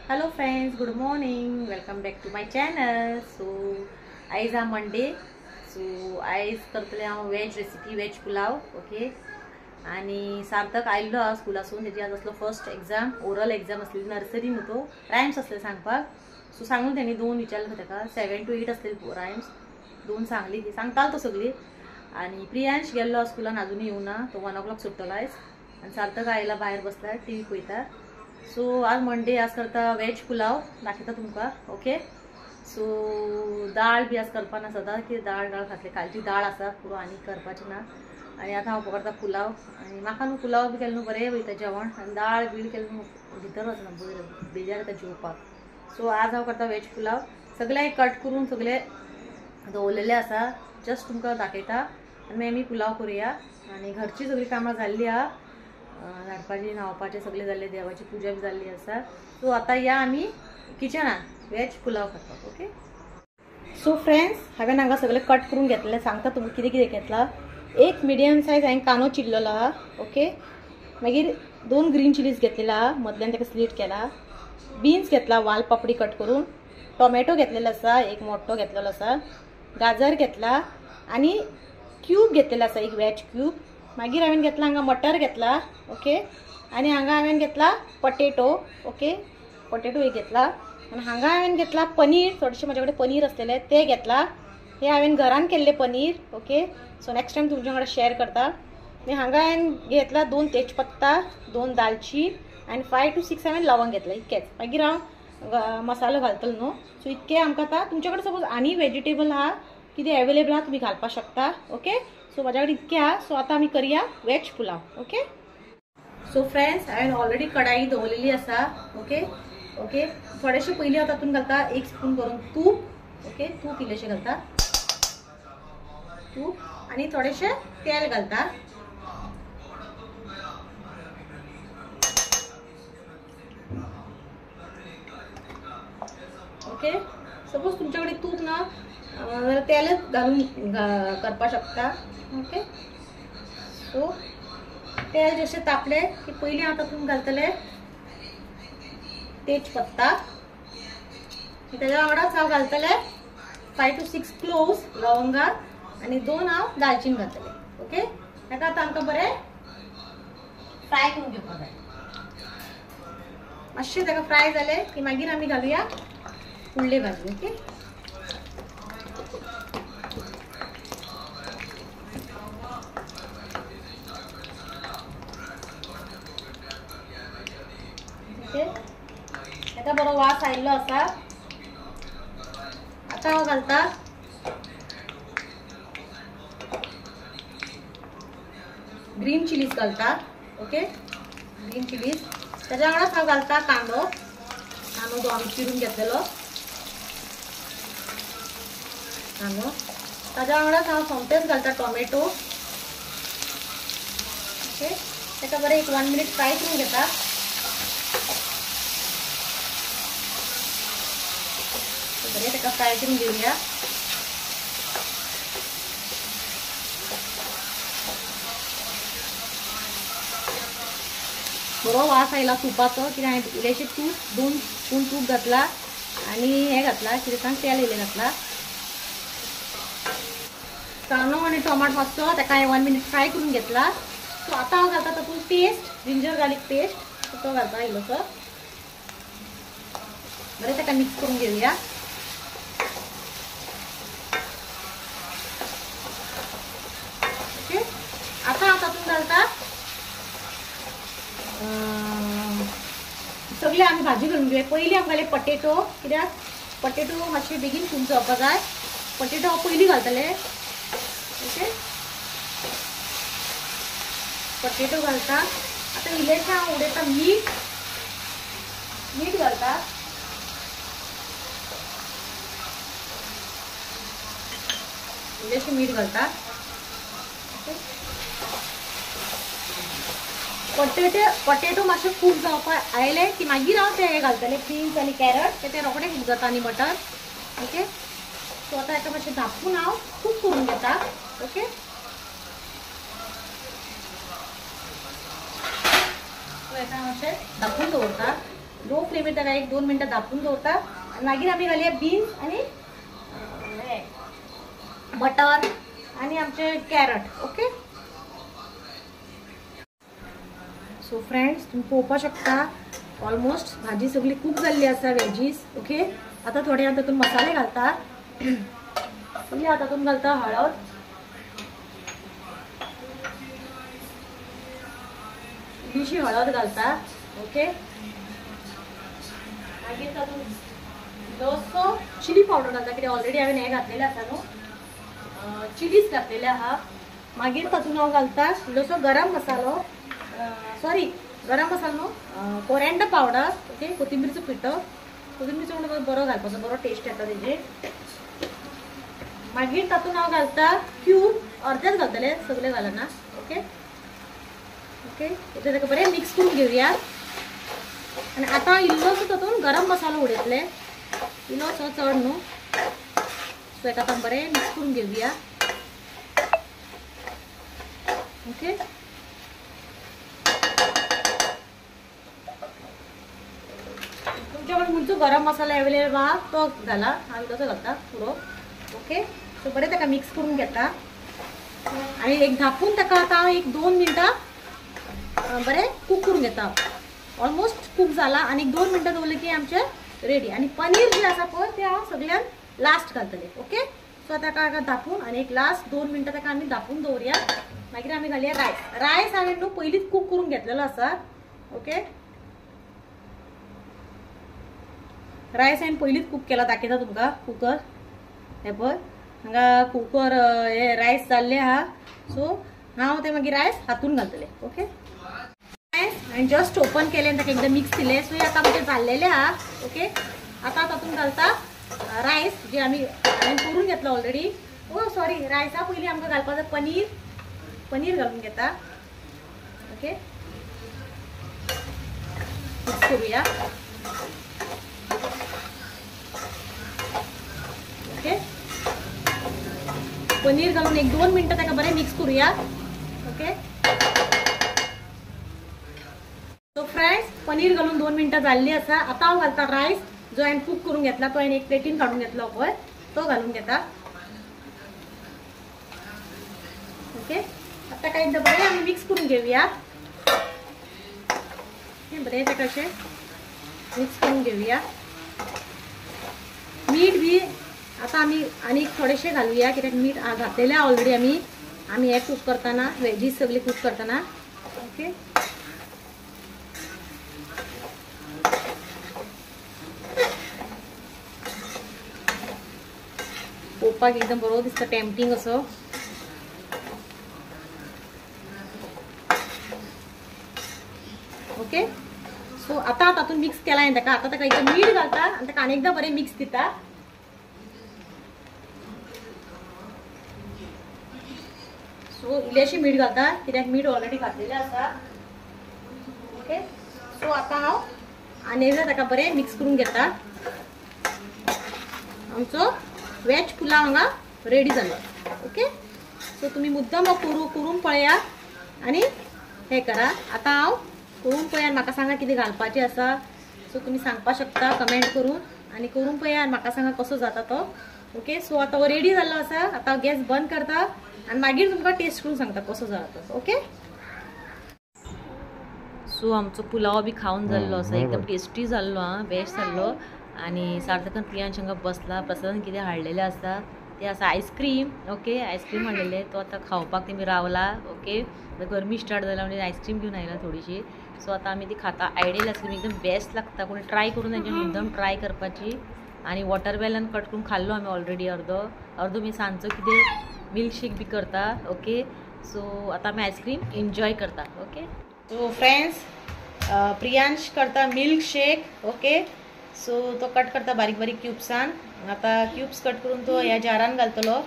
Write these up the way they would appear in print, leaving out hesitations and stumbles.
Hello friends, good morning, welcome back to my channel. So आयज हा Monday. So आयज करतले हांव veg recipe, veg pulao. Okay, आनी सार्थक आयिल्लो आहा स्कुलासून, तेजी आज आसलो फर्स्ट एग्जाम, ओरल एग्जाम आसली, नर्सरी न्हू तो, रायम्स आसले सांगपाक। सो सांगून तेणी दोन विचारले ताका, 7 to 8 आसले रायम्स, दोन सांगली, ती सांगतालो तो सगळी। आनी प्रियांश गेल्लो स्कुलान, अजूनय येवना, तो 1 o'clock सुट्टलो आयज। आनी सार्थक आयला भायर बसला टी व्ही पळयता। सो आज मंडे, आज करता वेज पुलाव, दाखयता तुमकां। ओके, सो दाळ बी आज करपा ना सदां, की दाळ दाळ खातले, कालची दाळ आसा पुरो, आनी करपाची ना। आनी आतां हांव करता पुलाव। आनी म्हाका न्हू पुलाव बी केलो न्हू बरें वयता जेवण, आनी दाळ बीळ केलें न्हू भितर वचना, बरें बेजार येता जेवपाक। सो आज हांव करता वेज पुलाव। सगळें कट करून सगळें दवरलेलें आसा, जस्ट तुमकां दाखयता। आनी मागीर आमी पुलाव करुया। आनी घरची सगळीं कामां जाल्ली आहा, झाडपाची न्हावपाचे सगळे जाल्ले, देवाची पुजा बी जाल्ली आसा। सो आतां या आमी किचनान वेज पुलाव करपाक। ओके, सो फ्रेंड्स, हांवें हांगा सगळें कट करून घेतलें, सांगता तुमकां कितें कितें घेतलां। एक मिडियम सायज हांवें कांदो चिरलेलो आहा। ओके, मागीर 2 ग्रीन चिलीज घेतलेला आहा, मदल्यान ताका स्लीट केला। बीन्स घेतला, वाल पापडी कट करून। टोमॅटो घेतलेलो आसा, एक मोठो घेतलेलो आसा। गाजर घेतला आनी क्यूब घेतलेलो आसा, एक वेज क्यूब। मागीर हांवें घेतला हांगा मटर घेतला। ओके, आनी हांगा हांवें घेतला पटेटो। ओके, पटेटो एक घेतला। आनी हांगा हांवें घेतला पनीर, थोडेशें म्हजे कडेन पनीर आसलेलें तें घेतला। हे हांवें घरान केल्लें paneer. Okay, so next time तुमच्या वांगडा शेअर करता। आनी हांगा हांवें घेतला 2 तेजपत्ता, 2 दालची आनी 5 to 6 हांवें लवंग घेतला, इतकेच। मागीर हांव मसालो घालतलो न्हू। सो इतकें आमकां आतां। तुमचे कडेन सपोज आनी वेजिटेबल आहा कितें एवेलेबल आहा तुमी घालपाक शकता। ओके, सो म्हाज्या कडेन इतकें आहा। सो आतां आमी करया veg pulao. Okay, so friends, हांवें ऑलरेडी कढाई दवरलेली आसा। ओके ओके, थोडेशें पयलीं हांव तातूंत घालता 1 स्पून करून तूप। ओके, तूप इल्लेशें घालता, तूप आनी थोडेशें तेल घालता। ओके, सपोज तुमच्या कडेन तूप ना जाल्यार तेलच घालून करपाक शकता। ओके, सो तेल जशें तापलें की पयलीं हांव तातूंत घालतलें तेजपत्ता, तेज्या वांगडाच हांव घालतलें 5 to 6 cloves लवंगा आनी 2 हांव दालचीन घालतलें। ओके, ताका आतां आमकां बरें फ्राय करून घेवपाक जाय। मातशें ताका फ्राय जालें की मागीर आमी घालुया फुडली भाजी। ओके, ओके, ताका बरो वास आयिल्लो आसा। आतां हांव घालता ग्रीन चिलीज घालता। ओके, ग्रीन चिलीज, ताज्या वांगडाच हांव घालता कांदो। कांदो तो आमी चिरून घेतलेलो कांदो, ताज्या वांगडाच हांव सोमतेच घालता टोमॅटो। ओके, ताका बरें एक 1 मिनीट फ्राय करून घेता। बरें ताका फ्राय करून घेवया। बरो वास आयला तुपाचो, कित्याक हांवें इल्लेशें तूप, 2 स्पून तूप घातला आनी हें घातला कितें सांग, तेल इल्लें घातला। कांदो आनी टोमाट मातसो ताका हांवें 1 मिनीट फ्राय करून घेतला। सो आतां हांव घालता तातूंत पेस्ट, जिंजर गार्लिक पेस्ट, तो घालता इल्लोसो। बरें ताका मिक्स करून घेवया। ओके, आतां हांव तातूंत घालता सगळे आमी भाजी घालून घेवया। पयलीं हांव घाले पटेटो, कित्याक पटेटो मातशे बेगीन कूक जावपाक जाय। पटेटो हांव पयलीं घालतलें। ओके, पटेटो घालता। आतां इल्लेशें हांव उडयता मीठ, मीठ घालता। इल्लेशें मीठ घालता। पटेटो पटेटो मातशें कूक जावपाक आयले की मागीर हांव ते हें घालतलें बीन्स आनी कॅरट, ते रोखडे कूक जाता आनी मटर। ओके, सो आतां हेका मातशें धांपून हांव कूक करून घेता। ओके, सो हेका मातशें धांपून दवरता। लो फ्लेमीर ताका 1-2 मिनटां धापून दवरता आनी मागीर आमी घालया बीन्स आनी मटर आनी आमचे कॅरट. ओके, सो फ्रेंड्स तुमी पळोवपाक शकता ऑलमोस्ट भाजी सगळी कूक जाल्ली आसा वेजीस. ओके, आतां थोडे हांव तातूंत मसाले घालता. पयलीं हांव तातूंत घालता हळद, इल्लीशी हळद घालता. ओके, मागीर तातूंत इल्लोसो चिली पावडर घालता, कित्याक ऑलरेडी हांवें हें घातलेलें आसा न्हू, चिलीज घातलेले आहा. मागीर तातूंत हांव घालता इल्लोसो गरम मसालो, सॉरी गरम मसालो न्हू, कोरिएंडर पावडर. ओके, कोथिंबीरचो पिठो, कोथिंबीरचो पिठो बरो घालपाचो, बरो टेस्ट येता तेजेर. मागीर तातूंत हांव घालता क्यूब, अर्देच घालतले, सगळे घालना. ओके ओके, तें ताका बरें मिक्स करून घेवया. आनी आतां इल्लोसो तातूंत गरम मसालो उडयतले, इल्लोसो चड न्हू. सो हेका आतां बरें मिक्स करून घेवया. ओके, तुमच्या कडेन खंयचो गरम मसाला अवेलेबल आहा तो घाला, हांव इल्लोसो घालता पुरो. ओके, सो बरें ताका मिक्स करून घेता आनी एक धापून ताका आतां हांव 1-2 मिनटां बरें कूक करून घेता. ऑलमोस्ट कूक जाला आनी 2 मिनटां दवरलें की आमचें रेडी. आनी पनीर जें आसा पळय तें हांव सगळ्यान लास्ट घालतलें. ओके, सो आतां ताका धापून आनी एक लास्ट 2 मिनटां ताका आमी धापून दवरया. मागीर आमी घालया रायस. रायस हांवें न्हू पयलींच कूक करून घेतलेलो आसा. ओके, रायस हांवें पयलींच कूक केला, दाखयता तुमकां कुकर. हें पळय हांगा कुकर हे रायस जाल्ले आहा. सो हांव ते मागीर रायस हातून घालतलें. ओके, रायस हांवें जस्ट ओपन केलें आनी ताका एकदां मिक्स दिलें. सो हें आतां आमचें जाल्लेलें आहा. ओके, आतां तातूंत घालता रायस जे आमी हांवें करून घेतलो ऑलरेडी. ओ सॉरी, रायसा पयलीं आमकां घालपाचो पनीर, पनीर घालून घेता. ओके, मिक्स करूया. ओके, पनीर घालून 1-2 मिनटां ताका बरें मिक्स करूया. ओके, सो फ्रेंड्स पनीर घालून 2 मिनटां जाल्ली आसा. आतां हांव घालता रायस जो हांवें कूक करून घेतला तो हांवें एक प्लेटीन काडून घेतलो पळय, तो घालून घेता. ओके, आतां काय एकदां बरें आमी मिक्स करून घेवया. बरें ताका अशें मिक्स करून घेवया. मीठ बी आतां आमी आनीक थोडेशें घालुया, कित्याक मीठ घातलेलें ऑलरेडी आमी आमी हें कूक करतना, वेजीस सगळी कूक करतना. ओके, पळोवपाक एकदम बरो दिसता, टेम्पटींग असो. ओके, सो आतां तातूंत मिक्स केला हांवें ताका. आतां ताका एकदम मीठ घालता आनी ताका आनी एकदां बरें मिक्स दिता. सो इल्लेशें मीठ घालता, कित्याक मीठ ऑलरेडी घातलेलें आसा. ओके, सो आतां हांव आनी एकदां ताका बरें मिक्स करून घेता. आमचो वेज पुलाव हांगा रेडी जालो. ओके, सो तुमी मुद्दम करून पळया आनी हें करा. आतां हांव करून पळया आनी म्हाका सांगा कितें घालपाचें आसा. सो तुमी सांगपाक शकता कमेंट करून, आनी करून पळया आनी म्हाका सांगा कसो जाता तो. ओके, सो आतां रेडी जाल्लो आसा. आतां गॅस बंद करता आनी मागीर तुमकां टेस्ट करून सांगता कसो जाला तो. ओके, सो आमचो पुलाव बी खावन जाल्लो आसा, एकदम टेस्टी जाल्लो आं, बेस्ट जाल्लो. आनी सार्थकान प्रियांश हांगा बसला, प्रसादान कितें हाडलेलें आसा तें आसा आयस्क्रीम. ओके, आयस्क्रीम हाडलेलें, तो आतां खावपाक तेमी रावला. ओके, गरमी स्टार्ट जाला म्हणजे आयस्क्रीम घेवन आयला थोडीशी. सो आतां आमी ती खाता. आयडियल आयस्क्रीम एकदम बेस्ट लागता, कोणी ट्राय करून तेंच्यानी मुद्दम ट्राय करपाची. आनी वॉटरमेलन कट करून खाल्लो आमी ऑलरेडी अर्दो अर्दो मी सांजचो कितें मिल्कशेक बी करता. ओके, सो आतां आमी आयस्क्रीम एन्जॉय करता. ओके, सो फ्रेंड्स प्रियांश करता मिल्कशेक. ओके, सो तो कट करता बारीक बारीक क्यूब्सान. आतां क्यूब्स कट करून तो ह्या जारान घालतलो.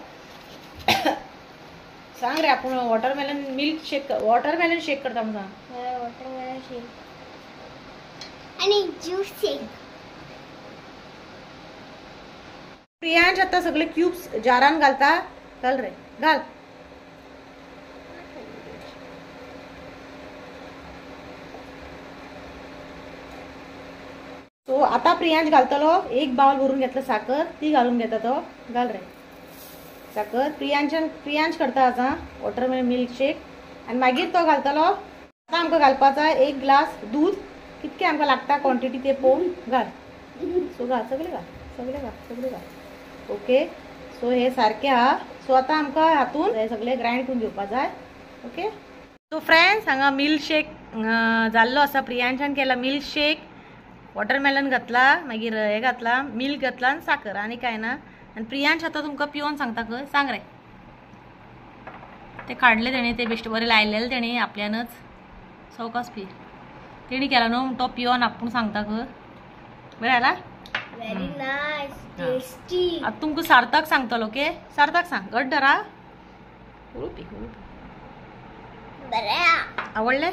सांग रे आपूण वॉटरमेलन मिल्क शेक, वॉटरमेलन शेक करता म्हणून सांग. वॉटरमेलन शेक आणि ज्यूस शेक. प्रियांश आता सगळे क्यूब्स जारान घालता. घाल रे, घाल. सो आतां प्रियांश घालतलो एक बावल भरून घेतलं साखर, ती घालून घेता तो. घाल रे साखर. प्रियांश करता आतां वॉटरमेलन मिल्कशेक. आनी मागीर तो घालतलो. आतां आमकां घालपाचा एक ग्लास दूध. कितके आमकां लागता क्वॉन्टिटी ते पळोवन घाल. सो घाल सगळे, घाल सगळे, घाल सगळे, घाल. ओके सो हे सारके आहा. सो आतां आमकां हातून हे सगळे ग्रायंड करून घेवपा जाय. ओके सो फ्रेंड्स हांगा मिल्कशेक जाल्लो आसा. प्रियांशान केला मिल्कशेक. वॉटरमेलन घातला, मागीर हे घातला, मिल्क घातला आनी साखर आनी काय ना. आनी प्रियांश आतां तुमकां पिवन सांगता खंय. सांग रे. ते काडले तेणे, ते बेश्टे बरें लायलेले तेणे आपल्यानच. सवकास पी. तेणी केला न्हू, तो पिवन आपूण सांगता खंय. बरें जाला. Very nice, tasty. आतां तुमकां सार्थक सांगतलो. ओके सार्थक सांग. घट धरा. हळू पी, हळू पी. बरें आवडले.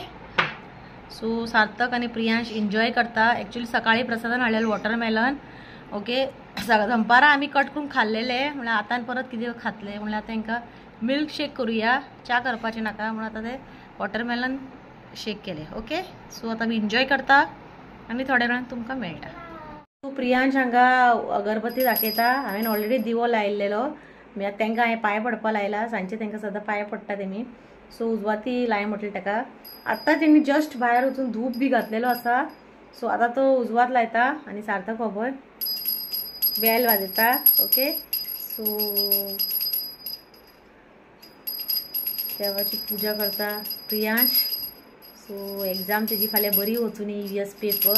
सो सार्थक आनी प्रियांश एन्जॉय करता. एक्चुअली सकाळी प्रसादान हाडलेले वॉटरमेलन. ओके दनपारां आमी कट करून खाल्लेले, म्हणल्यार आतां परत कितें खातले म्हणल्यार आतां तांकां मिल्क शेक करुया, च्या करपाचें नाका म्हणून आतां ते वॉटरमेलन शेक केले. ओके सो आतां आमी एन्जॉय करता आनी थोड्या वेळान तुमकां मेळटा. सो प्रियांश हांगा अगरबत्ती दाखयता. हांवें ऑलरेडी दिवो लायलेलो. तांकां हांवें पांय पडपा लायला. सांजचे तांकां सदां पांय पडटा तेमी. सो उजवाती लाय म्हटलें ताका. आत्तां तेणी जस्ट भायर वचून धूप बी घातलेलो आसा. सो आतां तो उजवात लायता आनी सार्थक खबर बेल वाजयता. ओके सो देवाची पुजा करता प्रियांश. सो एग्जाम तेजी फाल्यां बरी वचून EVS paper.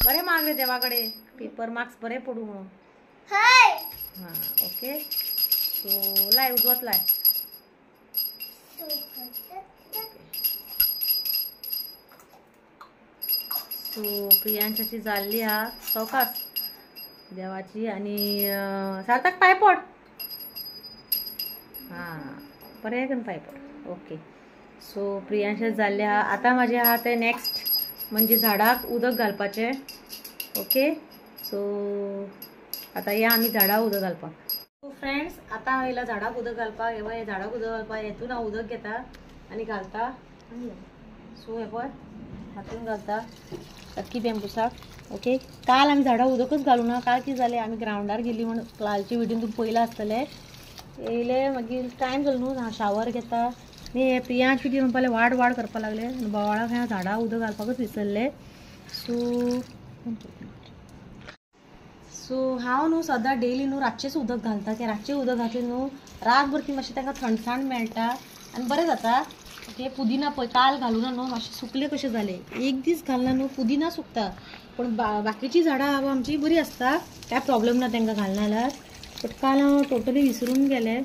बरें मागले देवा कडेन पेपर मार्क्स बरे पडूं म्हणून. हां ओके सो लाय उजवात लाय. सो प्रियांशाची जाल्ली हा सवकास देवाची. आनी सार्थक पांय पड. हां बरें करून पांय पड. ओके सो प्रियांशा जाल्ले आहा. आतां म्हाजें आहा तें नेक्स्ट म्हणजे झाडाक उदक घालपाचें. ओके सो आतां या आमी झाडाक उदक घालपाक. सो फ्रेंड्स आतां हांव येयला झाडाक उदक घालपाक. हे पळय झाडाक उदक घालपाक हेतून हांव उदक घेता आनी घालता. सो हे पळय हातून घालता अक्की बेंबुसाक. ओके काल आमी झाडाक उदकच घालूं ना. काल कितें जालें, आमी ग्रावंडार गेली म्हण कालची व्हिडियो तुमकां पयला आसतलें. येयले मागीर टायम जालो न्हू, हांव शावर घेता आनी हे प्रियांश कितें म्हणपाक लागले, वाड वाड करपाक लागले. आनी बोवाळाक ह्या झाडाक उदक घालपाकच विसरले. सो सो हांव न्हू सदां डेली न्हू रातचेंच उदक घालता. की रातचें उदक घातलें न्हू रातभर ती मातशें तांकां थंडसाण मेळटा आनी बरें जाता. ओके पुदिना पळय काल घालूना न्हू मातशें सुकले कशें जालें. एक दीस घालना न्हू पुदिना सुकता, पूण बाकीची झाडां आमची बरी आसता, काय प्रॉब्लेम ना तांकां घालना जाल्यार. बट काल हांव टोटली विसरून गेलें.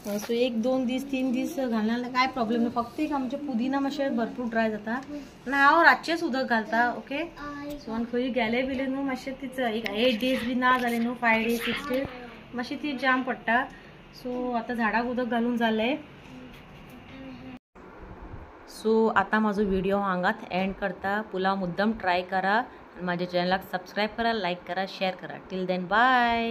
सो 1 2 दीस 3 दीस घालना जाल्यार काय प्रॉब्लेम ना. फक्त एक आमचें पुदिना मातशें भरपूर ड्राय जाता. आनी हांव रातचेंच उदक घालता. ओके सो आनी खंय गेले बिले न्हू मातशें तीच एक 8 डेज बी ना जालें न्हू, 5 डेज 6 डेज मातशी ती जाम पडटा. सो आतां झाडाक उदक घालून जालें. सो आतां म्हाजो व्हिडियो हांगाच एंड करता. पुलाव मुद्दम ट्राय करा आनी म्हाज्या चॅनलाक सबस्क्रायब करा, लायक करा, शेअर करा. Till then bye.